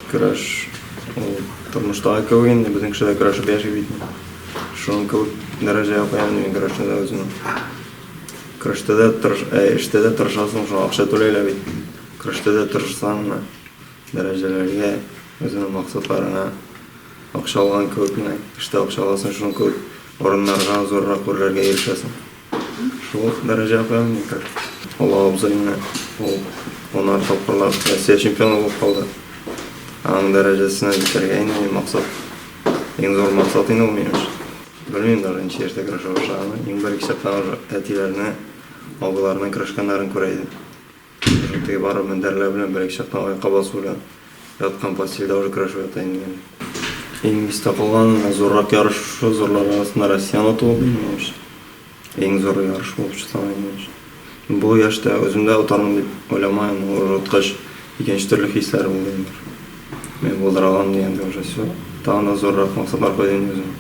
Көрәш ул тормыштагы кебек инде, безнең кешеләр көрәшеп яши бит. Шуның кебек дәрәҗәгә куям мин көрәшне дә үземне. Көрәштә дә тырыш, ә, эштә дә тырышасың, шуңа акча түләйләр бит. Көрәштә дә тырышсаң, менә дәрәҗәләргә, үзеңнең максатларыңа акча алган кебек менә эштә акча аласың, шуның кебек урыннарга, зуррак үрләргә ирешәсең. Шул ук дәрәҗәгә куям мин көрәш. Олы абзый менә ул унар тапкырлар Россия чемпионы булып калды. Аның дәрәҗәсенә җитәргә инде минем максат. Иң зур максат инде ул минем өчен. Белмим даже ничә яшьтә көрәшә башлаганны. Иң беренче чактан уже әтиләрне, абыйларның көрәшкәннәрен күрә идем. Уже теге бары мендәрләр белән бер-ике чактан аякка басу белән яткан постельдә уже көрәшеп ята инде мин. Иң истә калган зуррак ярыш шушы зурлар арасында Россияне оту булды минем өчен. Иң зур ярыш булып чыкты минем өчен. Бу яшьтә үзем дә отармын дип уйламадым, уже откач икенче төрле хисләр булды инде. Мин булдыра алам дигәндә уже все. Тагын да зуррак максатлар куйдым инде үземә.